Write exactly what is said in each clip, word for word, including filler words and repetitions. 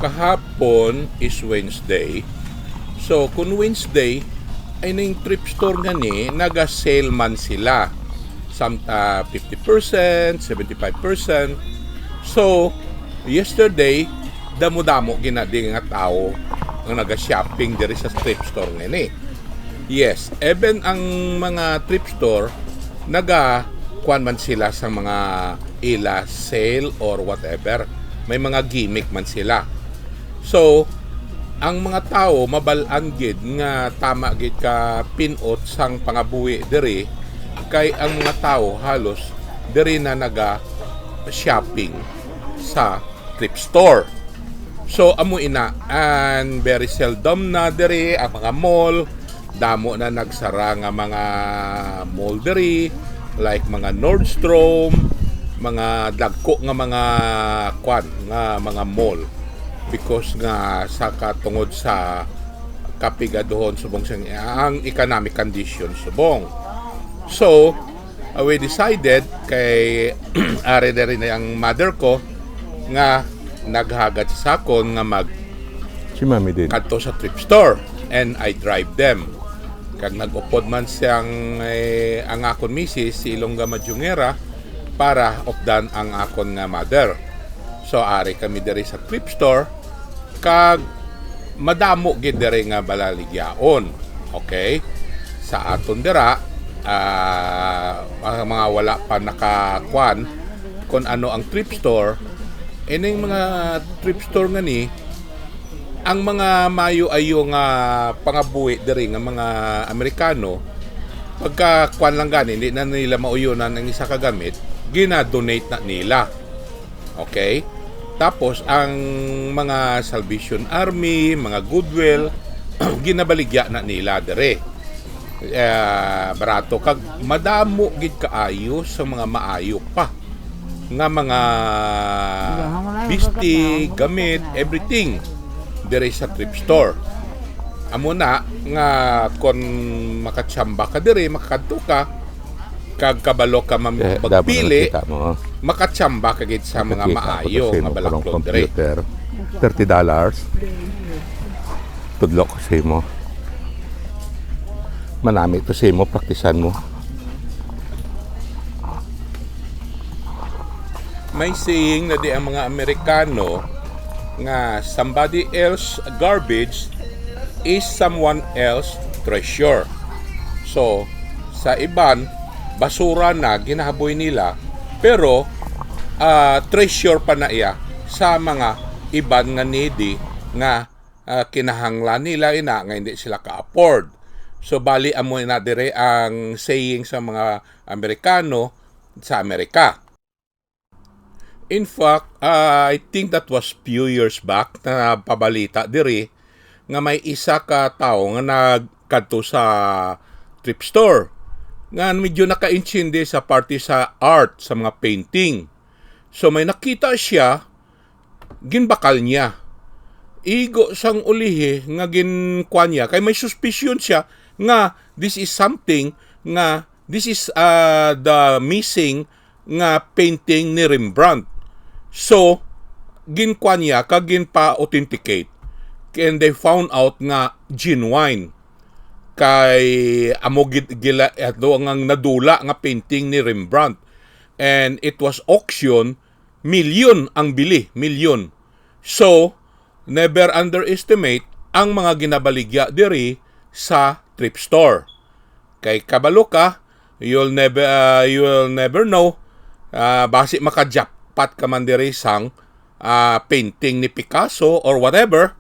Kahapon is Wednesday. So, kung Wednesday, ay ning thrift store nga ni, naga-sale man sila. Some, ah, fifty percent, seventy-five percent. So, yesterday, damo-damo ginadi nga tao ang naga-shopping diri sa thrift store nga ni. Yes, even ang mga thrift store, naga, kuwan man sila sa mga ila sale or whatever. May mga gimmick man sila. So, ang mga tawo mabal-an gid nga tama gid ka pin-ot sang pangabuhi diri, kay ang mga tawo halos diri na naga-shopping sa thrift store. So, amo ina, and very seldom na diri ang mga mall. Damo na nagsara nga mga mall diri, like mga Nordstrom, mga dagko nga mga kwan, nga mga mall, because nga sa katungod sa kapigaduhon subong sa ang economic condition subong. So, uh, we decided kay ari na rin ang mother ko nga naghagad sa sakon nga mag Si Mami din. Kadto sa thrift store, and I drive them. Kag nag-upod man siyang, eh, ang akon misis, si Ilongga Majungera, para updan ang akon nga mother. So, ari kami diri sa thrift store, kag madamo gid diri nga balaligyaon. Okay? Sa aton dira, ah, ang mga wala pa nakakwan kung ano ang thrift store, ining mga thrift store nga ni, ang mga mayo-ayo nga pangabuhi diri nga mga Amerikano, pagka kwan lang gani, hindi na nila mauyonan ang isa ka gamit, gina-donate na nila. Okay? Tapos, ang mga Salvation Army, mga Goodwill, ginabaligya na nila diri. Eh, barato, kag madamo gid kaayo sa mga maayo pa nga mga bisti, gamit, everything diri sa thrift store. Amo na nga kon makatsamba ka diri, makakadto ka, kag kabalo ka mam-, Eh, damo na magpili, nakita mo, oh. Makatsamba ka gid sa mga Nakita ko maayo sa nga imo, balaklon parang diri. Computer. Thirty dollars. Tudlo ko sa imo. Manami to sa imo, praktisan mo. May saying na di ang mga Amerikano nga somebody else garbage is someone else treasure. So, sa iban, basura na ginahaboy nila, pero, ah, treasure pa na iya sa mga iban nga needy nga, ah, kinahanglan nila ina nga hindi sila ka-afford. So, bali amo na dire ang saying sa mga Amerikano sa Amerika. In fact, ah, I think that was few years back na pabalita diri nga may isa ka tawo nga nagkadto sa thrift store nga medyo nakaintindi sa parte sa art, sa mga painting. So may nakita siya, ginbakal niya. Igo sang ulihi nga ginkuan niya, kay may suspicion siya nga this is something nga, this is, ah, the missing nga painting ni Rembrandt. So, ginkuan niya kag ginpa-authenticate. And they found out nga genuine. Kay amo gid gila, ato ang, ang nadula nga painting ni Rembrandt. And it was auction, milyon ang bili, milyon. So, never underestimate ang mga ginabaligya diri sa thrift store. Kay kabalo ka, you'll never, ah, you'll never know, ah, basi maka-jackpot ka man diri sang, ah, painting ni Picasso or whatever,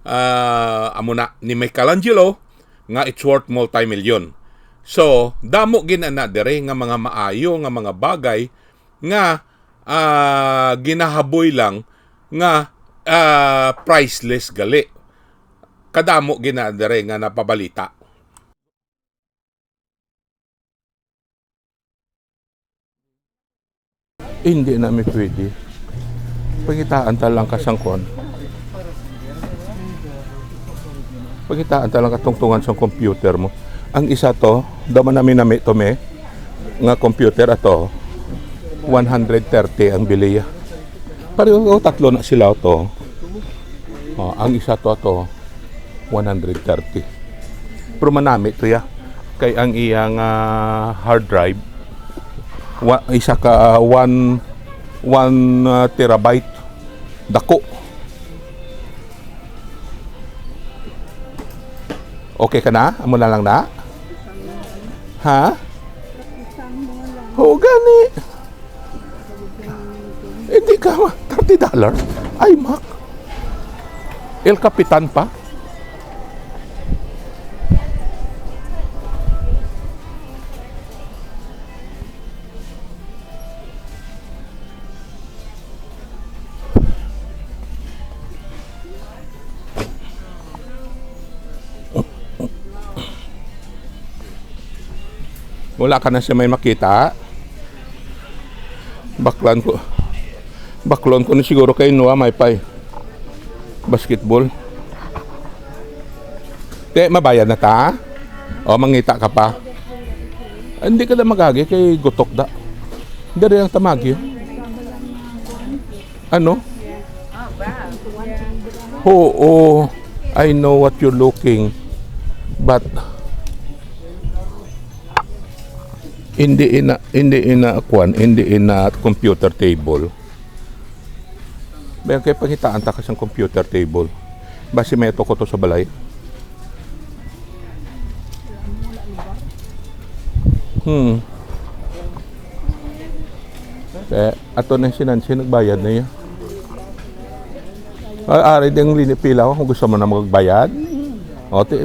ah, amo na ni Michelangelo, nga it's worth multi-million. So, damo gid na diri nga mga maayo nga mga bagay nga, ah, ginahaboy lang nga, ah, priceless gali. Kadamo gid na diri nga napabalita. Hindi na mi pwede. Pangitaan ta lang ka sang kon. Pangitaan ta lang katungtungan sang computer mo. Ang isa to, daw man nami-nami to, me, nga computer ato, one hundred thirty ang biliya. Pareho, tatlo na sila to. Oh, ang isa to ato, one hundred thirty. Pero manami to ya. Kay ang iyang, ah, hard drive, wa-, isa ka, ah, one, one, ah, terabyte. Dako. Okay ka na? Amo na lang na? Ha? Oo, gani. Hindi ka ma-, thirty dollars? Ay, Mac. El Capitan pa? Wala ka na siya may makita. Baklan ko. Baklon ko ni siguro kay Noah may pay. Basketball. Te, mabayad na ta? O, mangita ka pa? Ah, hindi ka na magagi kay gutok da. Dari ang tamagi. Ano? Oo, I know what you're looking. But hindi ina, hindi ina, kwan, hindi ina computer table. May kay pangitaan ta ka sang computer table. Basi may tuko to sa balay. Hmm. Eh, ato na si Nancy, nagbayad na yun. Ah, ari ding lini pila ko kung gusto mo na magbayad. O, ti,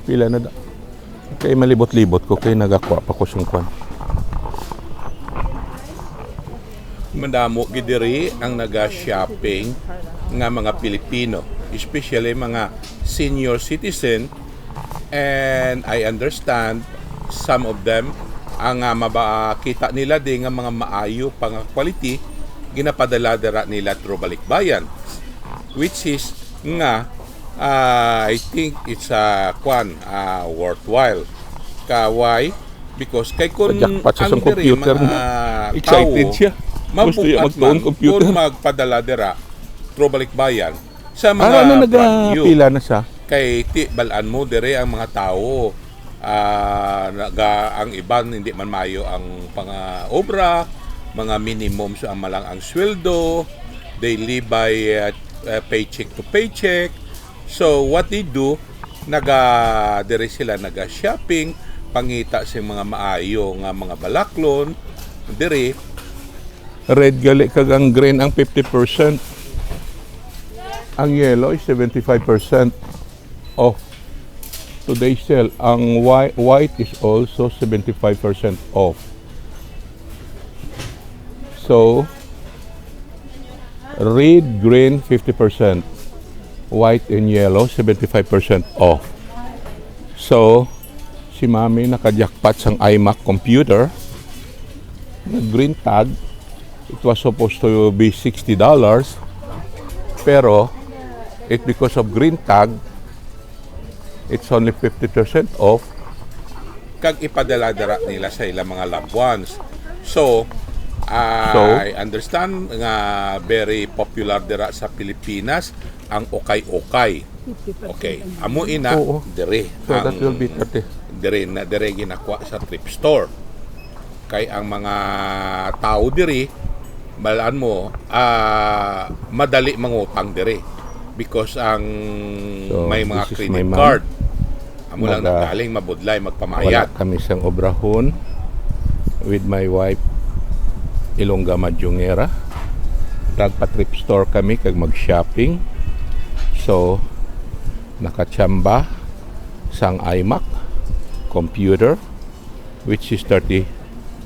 pila na da. Kay malibot-libot ko, kay nagakuha pa ko sing kwan. Madamo gid diri ang naga-shopping nga mga Pilipino, especially mga senior citizen, and I understand some of them ang, ah, mabakita nila di nga mga maayo pa nga quality ginapadala dira nila through Balikbayan, which is nga, ah, I think it's, ah, kwan, ah, worthwhile. Ka, why? Because kay kun ang diri mga tawo mabukat man kun magpadala dira through Balikbayan sa mga brand new. Kay ti, bal-an mo diri ang mga tawo, ah, naga-, ang iban hindi man maayo ang pang-, ah, obra, mga minimum sa malang ang sweldo, they live by, ah, ah, paycheck to paycheck. So, what they do, naga-, diri sila naga-shopping, pangita sa mga maayo nga mga balaklon, diri. Red gali kag ang green ang fifty percent. Ang yellow is seventy-five percent off. Today's sale, ang whi-, white is also seventy-five percent off. So, red, green, fifty percent. White and yellow, seventy-five percent off. So, si Mami naka-jackpot sang iMac computer. Nag-green tag. It was supposed to be sixty dollars. Pero, it, because of green tag, it's only fifty percent off. Kag ipadala dira nila sa ilang mga loved ones. So, ah, I understand nga very popular dira sa Pilipinas ang ukay-ukay. Okay, amo ina diri. So, that will be thirty. Diri na, diri ginakuha sa thrift store. Kay ang mga tawo diri, balaan mo, ah, madali mangutang diri because ang may mga credit card. Amo lang nagaling mabudlay magpamayad. Wala kami sang obrahon with my wife, Ilongga Madyongera. Nagpa-thrift store kami kag mag-shopping. So, nakachamba sang iMac computer, which is thirty,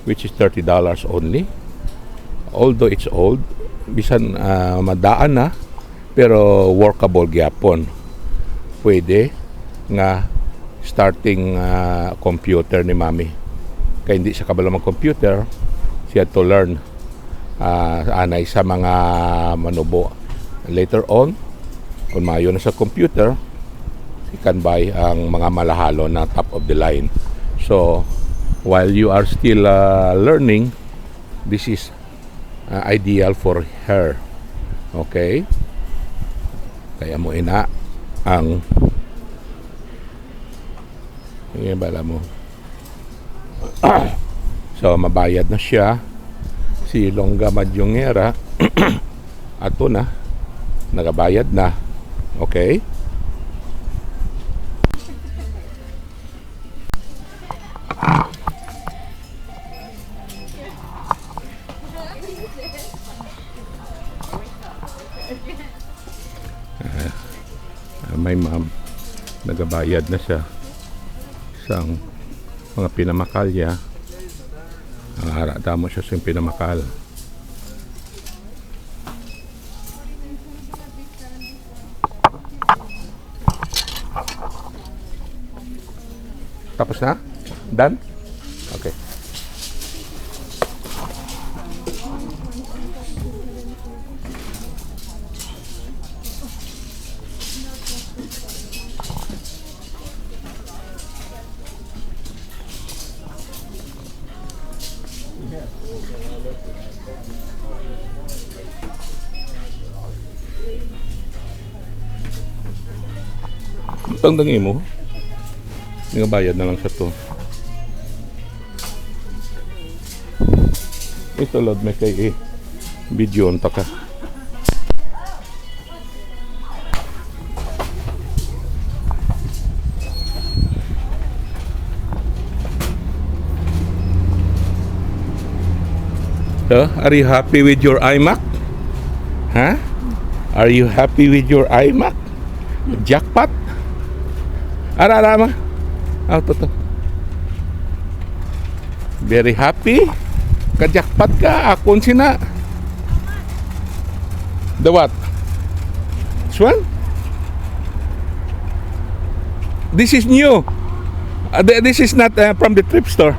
which is thirty dollars only. Although it's old, bisan, ah, madaan na, pero workable gyapon. Pwede nga starting, ah, computer ni Mami. Kay hindi siya kabalo mag-computer, she had to learn, ah, anay sa mga manubo. Later on, kung maayo na sa computer, you can buy ang mga malahalon na top of the line. So, while you are still, ah, learning, this is, ah, ideal for her. Okay? Kaya mo ina ang, yung bala mo. So, mabayad na siya. Si Longga Madyongera, ato na. Nagabayad na. Okay? Ah, may ma'am, nagabayad na siya sang mga pinamakalya. Ang ara damo siya sing pinamakal. Tapos na? Done? Okay. Tandang imo. Nga bayad na lang sa to. Ito, Lord, may kay, eh, video unta ka. So, are you happy with your iMac? Ha? Are you happy with your iMac? Jackpot? Ara, ara, ma. Ah, to, to. Very happy. Ka-jackpot ka. Akon sina. The what? This one? This is new. Uh, th- this is not, uh, from the thrift store.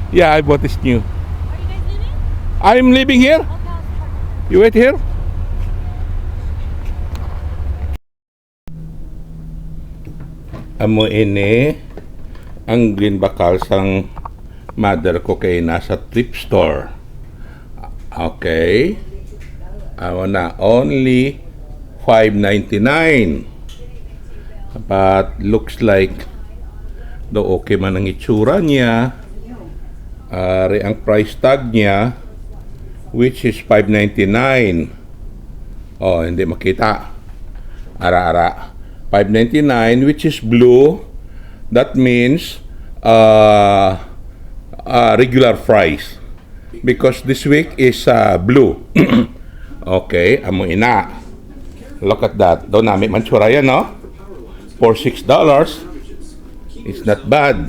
Yeah, I bought this new. Are you guys leaving? I'm leaving here. Okay, I'll see you. You wait here. Amo ini ang ginbakal sang mother ko kay nasa thrift store. Okay. Amo na, only five ninety-nine. But looks like do okay man ang itsura niya. Ari ang price tag niya, which is five ninety-nine. Oh, hindi makita. Ara, ara. Five ninety-nine, which is blue. That means, uh, uh, regular price. Because this week is, uh, blue. Okay, amo ina. Look at that. Daw nami man tsura yan, no? For six dollars, it's not bad.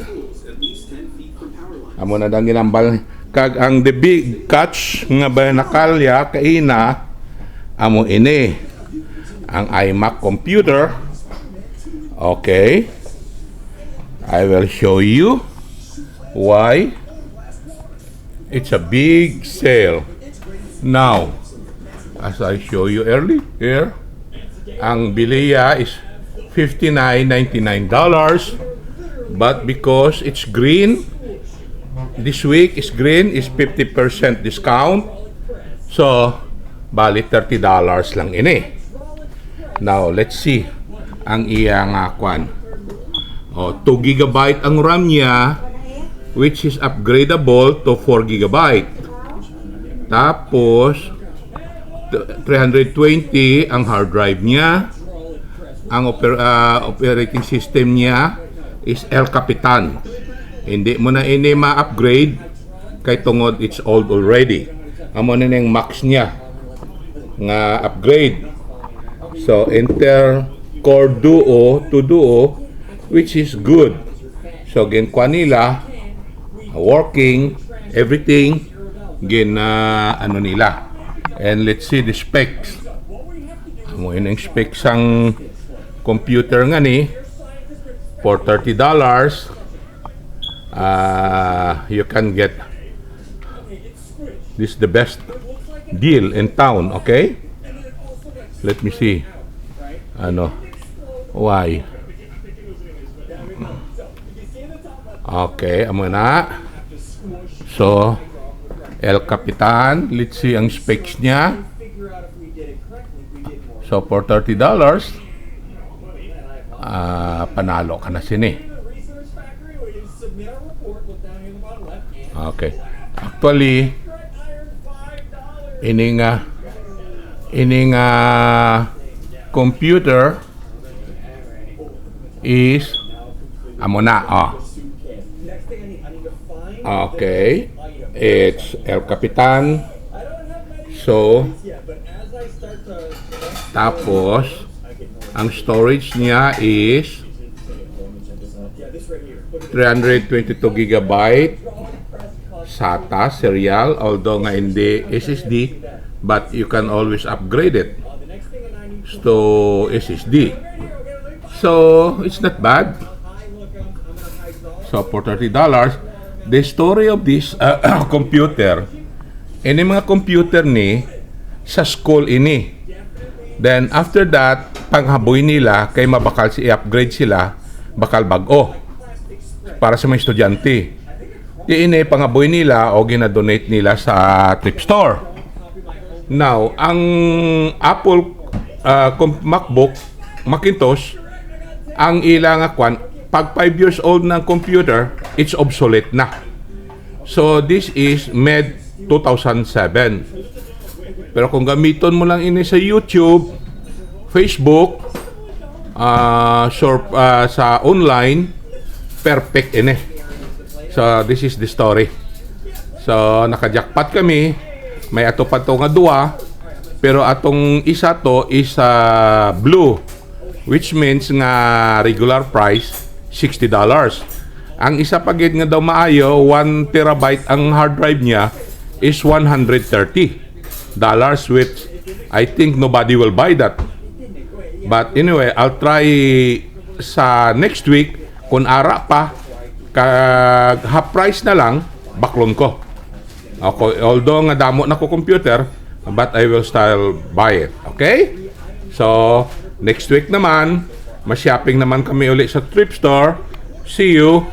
Amo na dang ginambal. Kag ang the big catch nga binakalya kaina, amo ini. Ang iMac computer. Okay. I will show you why it's a big sale. Now, as I show you earlier, ang biliya is fifty-nine ninety-nine dollars, but because it's green, this week is green, is fifty percent discount. So, bali thirty dollars lang ini. Now, let's see ang iya nga kwan. Oh, two gigabyte ang RAM niya, which is upgradable to four gigabyte. Tapos, t- three hundred twenty ang hard drive niya. Ang oper- ah, operating system niya is El Capitan. Hindi mo na ini ma-upgrade kay tungod it's old already. Amo na ning max niya nga upgrade. So, Intel Core Duo, two Duo, which is good. So, ginkuha nila, working, everything, gin, ah, ano nila. And let's see the specs. Amo ini ang specs sang computer nga ni, for thirty dollars, ah, you can get this the best deal in town, okay? Let me see. Ano? Why? Okay, amo na. So, El Capitan, let's see ang specs niya. So for thirty dollars, ah, panalo ka na sini. Okay. Actually, ini nga, ini nga computer is amo na, oh. Okay. It's El Capitan. So, tapos, ang storage niya is three hundred twenty-two gigabyte, SATA serial, although nga hindi S S D, but you can always upgrade it to S S D. So, it's not bad. So, for thirty dollars, the story of this uh, computer, ini mga computer ni sa school ini. Then, after that, panghaboy nila kay mabakal si i-upgrade sila, bakal bag-o para sa mga estudyante. Di ini panghaboy nila o ginadonate nila sa thrift store. Now, ang Apple ah, com- MacBook, Macintosh, ang ila nga kwan, pag five years old na ang computer, it's obsolete na. So, this is mid two thousand seven. Pero kung gamiton mo lang ini sa YouTube, Facebook, ah, sure, ah, sa online, perfect ini. So, this is the story. So, naka-jackpot kami. May ato pa to nga duwa, pero atong isa to is ah, blue, which means nga regular price sixty dollars. Ang isa pa gid nga daw maayo, one terabyte ang hard drive niya, is one hundred thirty dollars, which I think nobody will buy that. But anyway, I'll try sa next week kung ara pa, kag half price na lang, baklon ko. Ako, although nga damo na ko computer, but I will still buy it. Okay? So, next week naman, ma-shopping naman kami uli sa thrift store. See you.